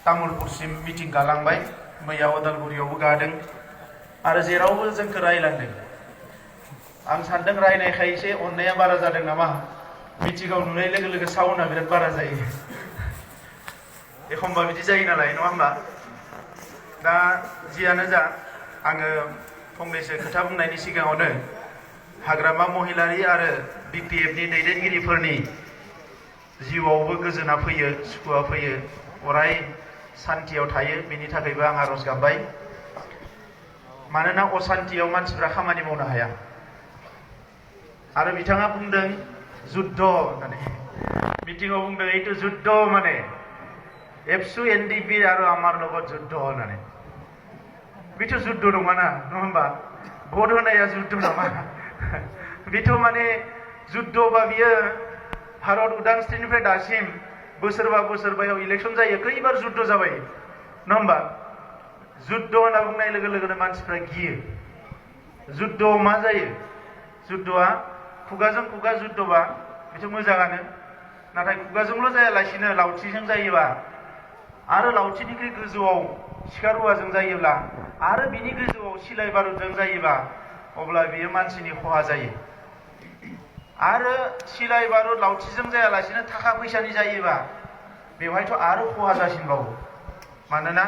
तामुलपुरसिम meeting गालांबाय मैया उदालगुरियावबो गादों आरो जेरावबो जोंखौ रायलांदों। आं सानदों रायनायखाय एसे अननाया बारा जादों नामा, मिटिंआव नुनाय लोगो लोगो साउन्डआ बिराद बारा जायो। एखमबा बिदि जायो नालाय, नङा होमबा? दा जियानो जा, आङो फंनैसो खोथा बुंनायनि सिगाङावनो हाग्रामा महिलारि आरो बिपिएफनि दैदेनगिरिफोरनि जिउआवबो गोजोना फैयो, सुखुआ फैयो, अराय सान्थियाव थायो, बेनि थाखायबो आं आरज गाबबाय। मानोना असान्थियाव मानसिफ्रा खामानि मावनो हाया। आरो बिथाङा बुंदों जुद्ध होननानै, मिटिंआव बुंदों এইটো जुद्ध माने एबसु एनडिपि आरो आमार লগত जुद्ध होननानै। बेथ' जुद्ध नङाना, नङा होमबा? भट होनाया जुद्ध नामा? बेथ' माने जुद्धबा बियो भारत उदांस्रिनिफ्राय दासिम बोसोरबायाव इलेक्सन जायो, खैबार जुद्ध जाबाय, नङा होमबा? जुद्ध होनना बुंनाय लोगो लोगोनो मानसिफ्रा गियो। जुद्धआव मा जायो? जुद्धआ खुगाजों खुगा जुद्धबा बेथ' मोजाङानो, नाथाय खुगाजोंल' जायालासिनो लावथिजों जायोबा आरो लावथिनिख्रुइ गोजौआव सिखा रुवाजों जायोब्ला आरो बिनि गोजौआव सिलाय बारुदजों जायोबा अब्ला बियो मानसिनि खहा जायो। आरो सिलाय बारुद लावथिजों जायालासिनो थाखा फैसानि जायोबा बेवहायथ' आरो खहा जासिनबावो। मानोना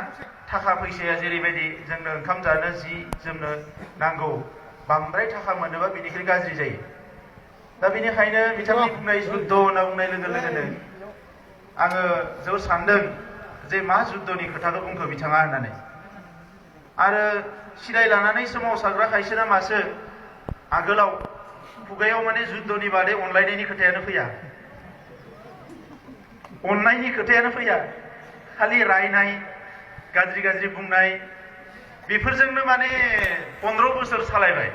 थाखा फैसाया जेरैबायदि जोंनो ओंखाम जानो, जि जोमनो नांगौ, बांद्राय थाखा मोनोबा बेनिख्रुइ गाज्रि जायो। दा बेनिखायनो बिथांनि बुंनाय जुद्ध होनना बुंनाय लोगो लोगोनो आङो जोबोद सानदों जे मा जुद्धनि खोथाखौ बुंखो बिथाङा होननानै। आरो सिलाय लानानै सोमावसारग्रा खायसेना मासो आगोलाव खुगायाव माने जुद्धनि बादै अनलायनायनि खोथायानो फैया, अननायनि खोथायानो फैया, खालि रायनाय, गाज्रि गाज्रि बुंनाय, बेफोरजोंनो माने 15 बोसोर सालायबाय।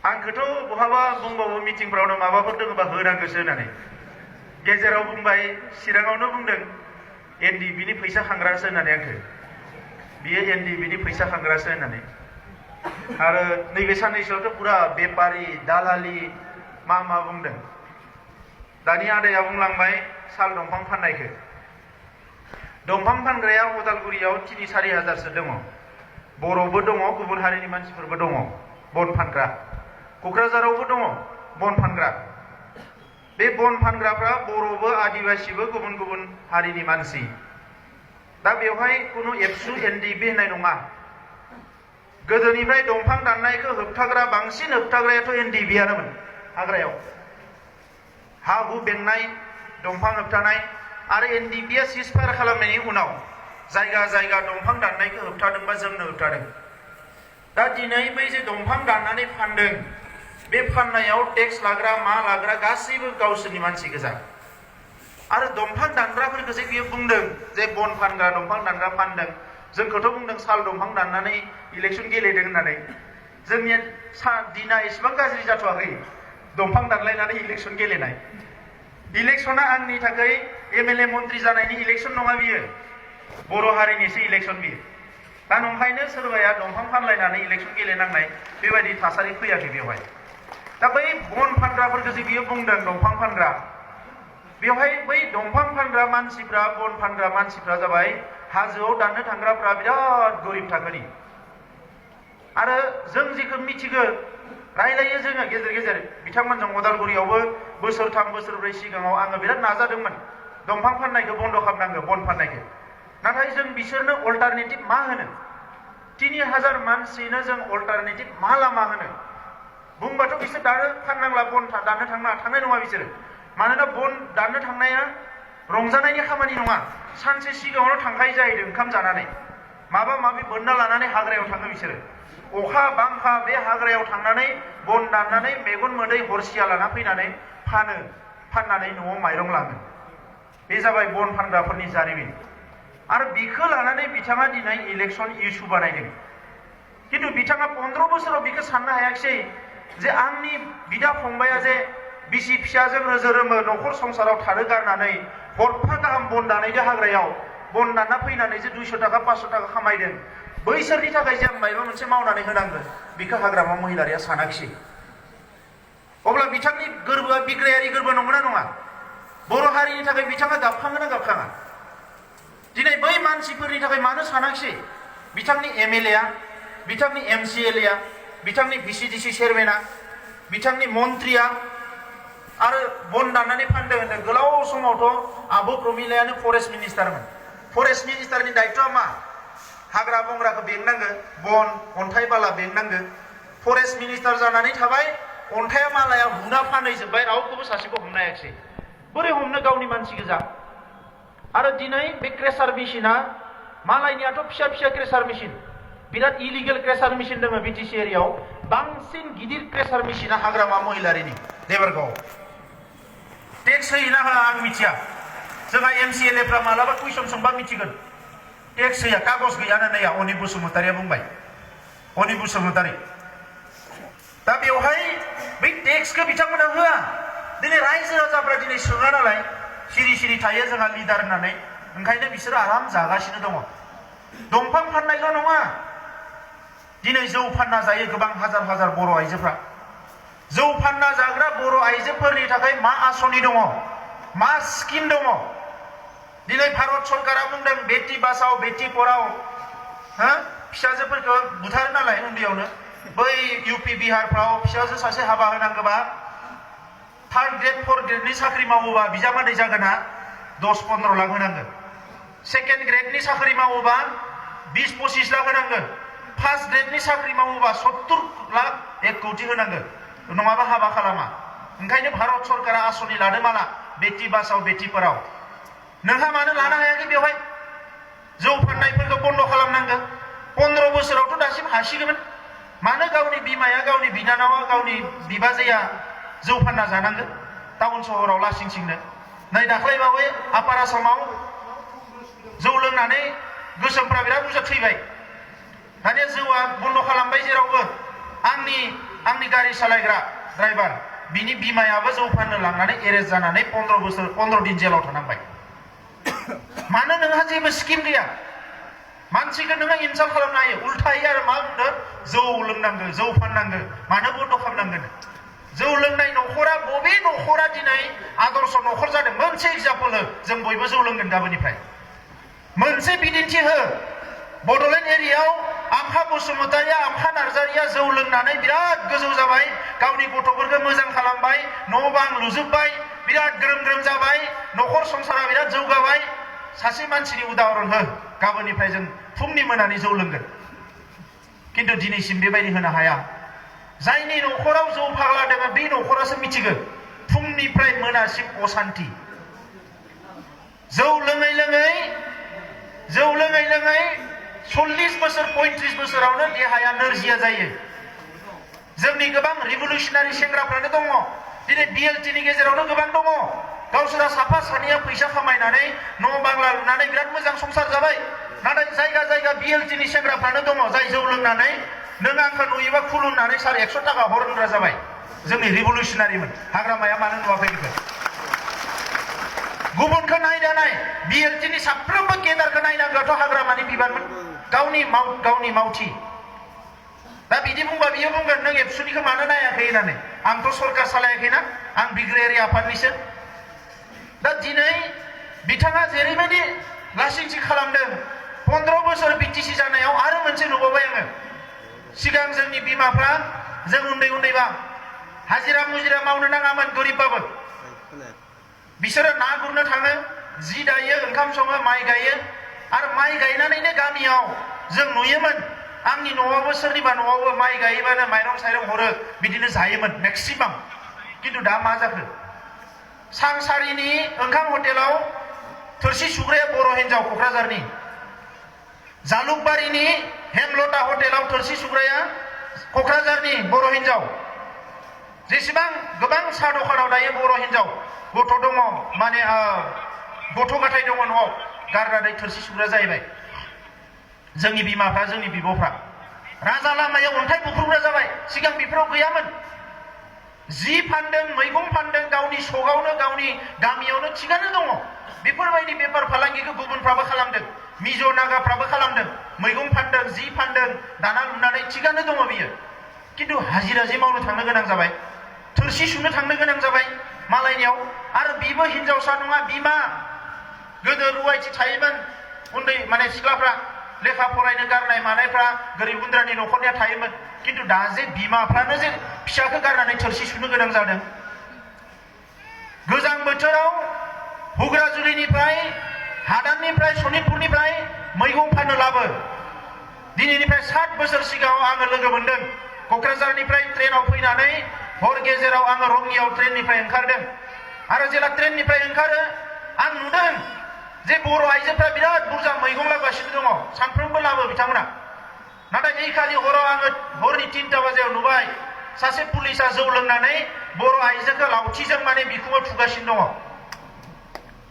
आंखौथ' बहाबा बुंबावो मिटिंफ्रावनो माबाफोर दङबा होनांगोसो होननानै। गेजेराव बुंबाय, चिराङावनो बुंदों एनडिबिनि फैसा खांग्रासो होननानै आंखौ। बियो एनडिबिनि फैसा खांग्रासो होननानै। आरो नैबे साननैसोआवथ' पुरा बेपारि दालालि मा बुंदों। दानि आदाया बुंलांबाय साल दंफां फाननायखौ। दंफां फानग्राया उदालगुरियाव 3-4 हाजारसो दङ। बर'बो दङ, गुबुन हारिनि मानसिफोरबो दङ बन फानग्रा। क'क्राझारावबो दङ बन फानग्रा। बे बन फानग्राफ्रा बर'बो, आदिबासिबो, गुबुन गुबुन हारिनि मानसि। दा बेवहाय खुनु एबसु एनडिबि होननाय नङा। गोदोनिफ्राय दंफां दाननायखौ होबथाग्रा, बांसिन होबथाग्रायाथ' एनडिबिआनोमोन। हाग्रायाव हा हु बेंनाय, दंफां होबथानाय, आरो एनडिबिआ सिजफायार खालामनायनि उनाव जायगा जायगा दंफां दाननायखौ होबथादोंबा जोंनो होबथादों। दा दिनै बै जे दंफां दाननानै फानदों, बे फाननायाव टेक्स लाग्रा मा लाग्रा गासैबो गावसोरनि मानसि गोजा। आरो दंफां दानग्राफोरखौसो बियो बुंदों जे बन फानग्रा, दंफां दानग्रा फानदों। जोंखौथ' बुंदों साल दंफां दाननानै इलेक्सन गेलेदों होननानै। जोंनिया दिना एसेबां गाज्रि जाथ'वाखै दंफां दानलायनानै इलेक्सन गेलेनाय। इलेक्सना आंनि थाखाय एमएलए मन्त्रि जानायनि इलेक्सन नङा, बियो बर' हारिनिसो इलेक्सन बियो। दा नंखायनो सोरबाया दंफां फानलायनानै इलेक्सन गेलेनांनाय बेबायदि थासारि फैयाखै बेवहाय। दा बै बन फानग्राफोरखौसो बियो बुंदों दंफां फानग्रा। बेवहाय बै दंफां फानग्रा मानसिफ्रा, बन फानग्रा मानसिफ्रा जाबाय हाजोआव दाननो थांग्राफ्रा बिराद गरिब थाखोनि। आरो जों जेखौ मिथिगौ रायलायो जोङो गेजेर गेजेर बिथांमोनजों। उदालगुरियावबो बोसोरथाम बोसोरब्रै सिगाङाव आङो बिराद नाजादोंमोन दंफां फाननायखौ बन्द' खालामनांगौ, बन फाननायखौ। नाथाय जों बिसोरनो अल्टारनेटिभ मा होनो? 3000 मानसिनो जों अल्टारनेटिभ मा लामा होनो? बुंबाथ' बिसोर दानो फाननांला, बन दाननो थांनाय नङा बिसोरो। मानोना बन दाननो थांनाया रंजानायनि खामानि नङा। सानसे सिगाङावनो थांखायो जाहैदों ओंखाम जानानै, माबा माबि बोनना लानानै हाग्रायाव थाङो बिसोरो। अखा बांखा बे हाग्रायाव थांनानै बन दाननानै मेगन मोदै हरसिया लाना फैनानै फाननानै न'आव माइरं लाङो। बे जाबाय बन फानग्राफोरनि जारिमिन। आरो बेखौ लानानै बिथाङा दिनै इलेक्सन इस्यु बानायदों। खिन्थु बिथाङा 15 बोसोराव बेखौ साननो हायाखिसै जे आंनि बिदा फंबाया जे बिसि फिसाजों रोजोरोमो न'खर संसाराव थानो गारनानै हरफा गाहाम बन दानायदो हाग्रायाव, बन दानना फैनानै जे 200 थाखा 500 थाखा खामायदों, बैसोरनि थाखाय जे आं माबा मोनसे मावनानै होनांगोन, बेखौ हाग्रामा महिलारिया सानाखिसै। अब्ला बिथांनि गोरबोआ बिग्रायारि गोरबो नंगौना नङा? बर' हारिनि थाखाय बिथाङा गाबखाङो ना गाबखाङा? मानसिफोरनि थाखाय मानो सानाखिसै बिथांनि MLA आ बिथांनि MCLA आ बिथांनि VCDC चेयारमेना बिथांनि मन्त्रिया आरो बन दाननानै फानदों होनदों गोलाव समावथ' आब' प्रमिलायानो फरेस्ट मिनिस्टारमोन फरेस्ट मिनिस्टारनि दायित्वआ मा हाग्रा बंग्राखौ बेंनांगो बन अन्थाइ बाला बेंनांगो फरेस्ट मिनिस्टार जानानै थाबाय अन्थाइया मालाया हुना फानहैजोब्बाय रावखौबो सासेखौ हमनो हायाखिसै बोरै हमनो गावनि मानसि गोजा आरो दिनै बे क्रेसार मेसिना मालायनियाथ' फिसा फिसा क्रेसार मेसिन बिराद इलिगेल क्रेसार मेसिन दङ BTC एरियायाव बांसिन गिदिर क्रेसार मेसिना हाग्रामा महिलारिनि देबरगाव टेक्स होयोना होआ आं मिथिया जोंहा MCLAफ्रा मालाबा कुइसन सोंबा मिथिगोन टेक्स होया कागज गैयानो नैया अनिल बसुमतारिया बुंबाय अनिल बसुमतारि दा बेवहाय बै टेक्सखौ बिथांमोना होआ दिनै रायजो राजाफ्रा दिनै सोङा नालाय सिरि सिरि थायो जोंहा लिडार होननानै ओंखायनो बिसोरो आराम जागासिनो दङ दंफां फाननायल' नङा दिनै जौ फानना जायो गोबां हाजार हाजार बर' आइजोफ्रा जौ फानना जाग्रा बर' आइजोफोरनि थाखाय मा आसनि दङ मा स्किम दङ दिनै भारत सरकारा बुंदों बेटि बासाव बेटि पढ़ाओ हो फिसाजोफोरखौ बुथारो नालाय उन्दैयावनो बै UP बिहारफ्राव फिसाजो सासे हाबा होनांगौबा 3rd ग्रेड 4th ग्रेडनि साख्रि मावोबा बिजामादै जागोना 10-15 लाख होनांगोन 2nd ग्रेडनि साख्रि मावोबा 20-25 लाख होनांगोन 1st ग्रेडनि साख्रि मावोबा 70 लाख 1 कोटी होनांगोन नङाबा हाबा खालामा ओंखायनो भारत सरकारा आसनि लादों माला बेटि बासाव बेटि पढ़ाओ नोंहा मानो लानो हायाखै बेवहाय जौ फाननायफोरखौ बन्द खालामनांगौ 15 बोसोरावथ' दासिम हासिगौमोन मानो गावनि बिमाया गावनि बिनानावा गावनि बिबाजैया जौ फानना जानांगौ टाउन सहराव लासिं सिंनो नै दाख्लैबावै आपार आसामाव जौ लोंनानै गोसोमफ्रा बिराद बुरजा थैबाय दानिया जौआ बन्द खालामबाय जेरावबो आंनि गारि सालायग्रा ड्राइभार बिनि बिमायाबो जौ फाननो लांनानै एरेस्ट जानानै 15 दिन जेलाव थानांबाय मानो नोंहा जेबो स्किम गैया मानसिखौ नोङो इनसाल्ट खालामनो हायो उल्थायै आरो मा बुंदों जौ लोंनांगौ जौ फाननांगौ मानो बन्द खालामनांगोन जौ लोंनाय नखरा बबे नखरा दिनै आदर्श नखर जादों मोनसे एग्जाम्पल हो जों बयबो जौ लोंगोन गाबोननिफ्राय मोनसे बिदिन्थि हो बडलेण्ड एरियायाव आमफा बसुमतारिया आमफा नार्जारिया जौ लोंनानै बिराद गोजौ जाबाय गावनि गथ'फोरखौ मोजां खालामबाय न' बां लुजोब्बाय बिराद ग्रोम ग्रोम जाबाय नखर संसारा बिराद जौगाबाय सासे मानसिनि उदाहरन हो गाबोननिफ्राय जों फुंनि मोनानि जौ लोंगोन किन्तु दिनैसिम बेबायदि होनो हाया जायनि नखराव जौ फाग्ला दङ बे नखरासो मिथिगोन फुंनिफ्राय मोनासिम असान्ति जौ लोङै लोङै 40 बोसोर 35 बोसोरावनो देहाया नोरजिया जायो जोंनि गोबां रिभलुसनारि सेंग्राफ्रानो दङ दिनै BLT नि गेजेरावनो गोबां दङ गावसोरा साफा सानैया फैसा खामायनानै न' बांला लुनानै बिराद मोजां संसार जाबाय नाथाय जायगा जायगा BLT नि सेंग्राफ्रानो दङ जाय जौ लोंनानै नों आंखौ नुयोबा खुलुमनानै सार 100 थाखा हर होनग्रा जाबाय जोंनि रिभलुसनारिमोन हाग्रामाया मानो नुवाखै बेखौ गुबुनखौ नायदानाय BLT नि साफ्रोमबो केडारखौ नायनांगौथ' हाग्रामानि बिबानमोन गावनि मावथि दा बिदि बुंबा बियो बुंगोन नों एबसुनिखौ मानो नायाखै होननानै आंथ' सरकार सालायाखैना आं बिग्रायारि आफादनिसो दा दिनै बिथाङा जेरैबायदि लासिंसिं खालामदों 15 बोसोर BTC जानायाव आरो मोनसे नुबावबाय आङो सिगां जोंनि बिमाफ्रा जों उन्दैबा हाजिरा मुजिरा मावनो नाङामोन गोरिबबाबो बिसोरो ना गुरनो थाङो जि दायो ओंखाम सङो माइ गायो आरो माइ गायनानैनो गामियाव जों नुयोमोन आंनि न'आवबो सोरनिबा न'आवबो माइ गायोबानो माइरं साइरं हरो बिदिनो जायोमोन मेक्सिमाम किन्तु दा मा जाखो सांसारिनि ओंखाम हटेलाव थोरसि सुग्राया बर' हिनजाव क'क्राझारनि जालुकबारिनि हेमलता हटेलाव थोरसि सुग्राया क'क्राझारनि बर' हिनजाव जेसेबां गोबां साहा दखानाव दायो बर' हिनजाव गथ' दङ माने गथ' गथाय दङ न'आव गारनानै थोरसि सुग्रा जाहैबाय जोंनि बिमाफ्रा जोंनि बिब'फ्रा राजा लामायाव अन्थाइ बुख्रुबग्रा जाबाय सिगां बेफोराव गैयामोन जि फानदों मैगं फानदों गावनि सकआवनो गावनि गामियावनो थिगानो दङ बेफोरबायदि बेफार फालांगिखौ गुबुनफ्राबो खालामदों मिज' नागाफ्राबो खालामदों मैगं फानदों जि फानदों दाना लुनानै थिगानो दङ बियो किन्तु हाजिरा जे मावनो थांनो गोनां जाबाय थोरसि सुनो थांनो गोनां जाबाय मालायनियाव आरो बिबो हिनजावसा नङा बिमा गोदो रुवाथि थायोमोन उन्दै माने सिख्लाफ्रा लेखा फरायनो गारनाय मानायफ्रा गोरिब गुन्द्रानि न'खरनिया थायोमोन किन्तु दा जे बिमाफ्रानो जे फिसाखौ गारनानै थोरसि सुनो गोनां जादों गोजां बोथोराव हुग्राजुलिनिफ्राय हादाननिफ्राय सनितपुरनिफ्राय मैगं फाननो लाबो दिनैनिफ्राय 7 बोसोर सिगाङाव आङो लोगो मोनदों क'क्राझारनिफ्राय ट्रेनाव फैनानै हर गेजेराव आङो रङियाव ट्रेननिफ्राय ओंखारदों आरो जेला ट्रेननिफ्राय ओंखारो आं नुदों जे बर' आइजोफ्रा बिराद बुरजा मैगं लाबोगासिनो दङ सानफ्रोमबो लाबो बिथांमोना नाथाय नै खालि हराव आङो हरनि 3टा बाजियाव नुबाय सासे पुलिसा जौ लोंनानै बर' आइजोखौ लावथिजों माने बिखुङाव थुगासिनो दङ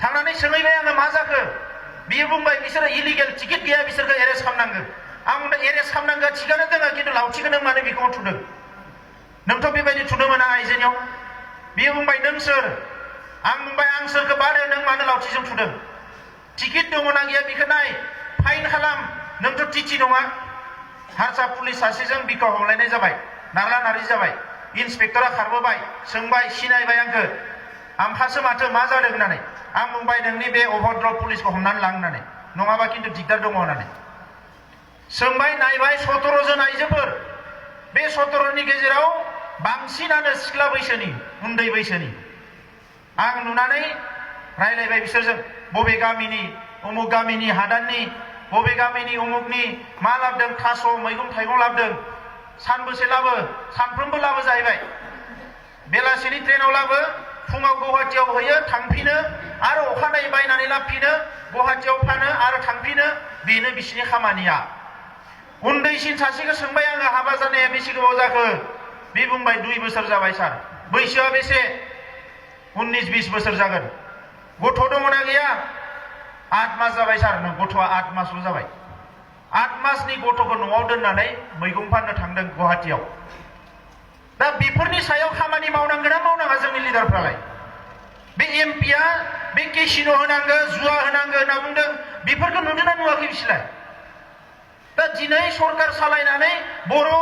थांनानै सोंहैबाय आङो मा जाखो बियो बुंबाय बिसोरो इलिगेल टिकेट गैया बिसोरखौ एरेस्ट खालामनांगौ आं बुंदों एरेस्ट खालामनांगौ थिगानो दङ किन्तु लावथिखौ नों मानो बिखुङाव थुदों नोंथ' बेबायदि थुनो मोना आइजोनियाव बियो बुंबाय नों सोर आं बुंबाय आं सोरखौ बादो नों मानो लावथिजों थुदों टिकेट दङ ना गैया बेखौ नाय फाइन खालाम नोंथ' टिटि नङा हारसा पुलिस सासेजों बिखौ हमलायनाय जाबाय नारला नारलि जाबाय इन्सपेक्टरा खारबोबाय सोंबाय सिनायबाय आंखौ आमखासो माथो मा जादों होननानै आं बुंबाय नोंनि बे अभद्र पुलिसखौ हमनानै लां होननानै नङाबा किन्तु दिगदार दङ होननानै सोंबाय नायबाय 17 जन आइजोफोर बे 17नि गेजेराव बांसिनानो सिख्ला बैसोनि उन्दै बैसोनि आं नुनानै रायलायबाय बिसोरजों बबे गामिनि उमुक गामिनि हादाननि बबे गामिनि उमुकनि मा लाबोदों थास' मैगं थाइगं लाबोदों सानबेसे लाबो सानफ्रोमबो लाबो जाहैबाय बेलासिनि ट्रेनाव लाबो फुङाव गुवाहाटीयाव होयो थांफिनो आरो अखानायै बायनानै लाबोफिनो गुवाहाटीयाव फानो आरो थांफिनो बेनो बिसिनि खामानिया उन्दैसिन सासेखौ सोंबाय आङो हाबा जानाया बेसे गोबाव जाखो बे बुंबाय 2 बोसोर जाबाय सार बैसोआ बेसे 19-20 बोसोर जागोन गथ' दङना गैया 8 मास जाबाय सार गथ'आ 8 मासल' जाबाय 8 मासनि गथ'खौ न'आव दोननानै मैगं फाननो थांदों गुवाहाटीयाव दा बेफोरनि सायाव खामानि मावनांगोन ना मावनाङा जोंनि लिडारफ्रालाय बे एमपिआ बे केसिन' होनांगौ जुवा होनांगौ होनना बुंदों बेफोरखौ नुदों ना नुवाखै बिसोरलाय दा दिनै सरकार सालायनानै बर'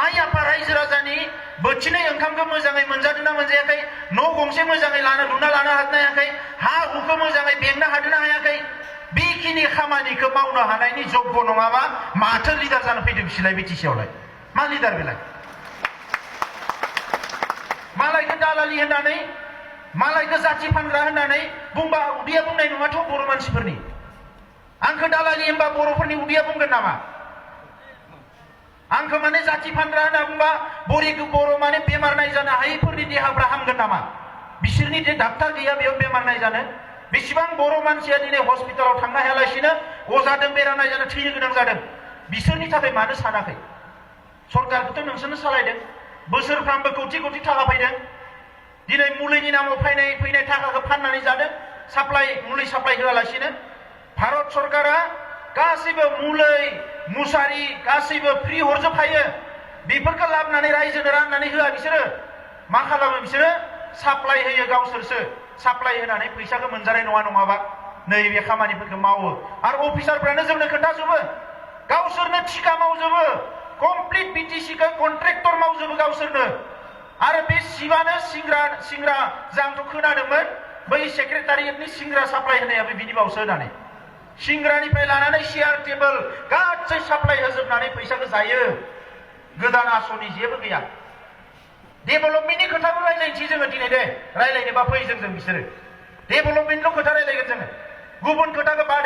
आइ आफा रायजो राजानि बोथिनै ओंखामखौ मोजाङै मोनजादों ना मोनजायाखै न' गंसे मोजाङै लुना लानो हायाखै हा हुखौ मोजाङै बेंनो हादोंना हायाखै बेखिनि खामानिखौ मावनो हानायनि जग्य नङाबा माथो लिडार जानो फैदों बिसोरलाय बिटिसिआवलाय मा लिडार बेलाय मालायखौ दालालि होननानै मालायखौ जाथि फानग्रा होननानै बुंबा उदैया बुंनाय नङाथ' बर' मानसिफोरनि आंखौ दालालि होनबा बर'फोरनि उदैया बुंगोन नामा आंखौ माने जाथि फानग्रा होनना बुंबा बर' माने बेमार नायजानो हायैफोरनि देहाफ्रा हामगोन नामा बिसोरनि जे डाक्टार गैया बेयाव बेमार नायजानो बेसेबां बर' मानसिया दिनै हस्पिटालाव थांनो हायालासिनो अजादों बेराम नायजानो थैनो गोनां जादों बिसोरनि थाखाय मानो सानाखै सरकारखौथ' नोंसोरनो सालायदों बोसोरफ्रामबो कौटि कौटि थाखा फैदों दिनै मुलिनि नामाव फैनाय थाखाखौ फाननानै जादों मुलि साप्लाय होआलासिनो भारत सरकारा गासैबो मुलै मुसारि गासैबो फ्रि हरजोबखायो बेफोरखौ लाबोनानै रायजोनो राननानै होआ बिसोरो मा खालामो बिसोरो साप्लाय होयो गावसोरसो साप्लाय होनानै फैसाखौ मोनजानाय नङाबा नैबे खामानिफोरखौ मावो आरो अफिसारफ्रानो जोंनो खोन्थाजोबो गावसोरनो थिका मावजोबो कमप्लिट बिटिसिखौ कन्ट्रेक्टर मावजोबो गावसोरनो आरो बे सिबानो सिंग्रा आंथ' खोनादोंमोन बै सेक्रेटारियेटनि सिंग्रा साप्लाय होनायाबो बिनि बावसो होनानै सिंग्रानिफ्राय लानानै चेयार टेबोल गासै साप्लाय होजोबनानै फैसाखौ जायो गोदान आसनि जेबो गैया डेभेलपमेन्टनि खोथाबो रायलायनोसै जोङो दिनै दे रायलायनोबा फै जों बिसोरो डेभेलपमेन्टल' खोथा रायलायगोन जोङो गुबुन खोथाखौ बादो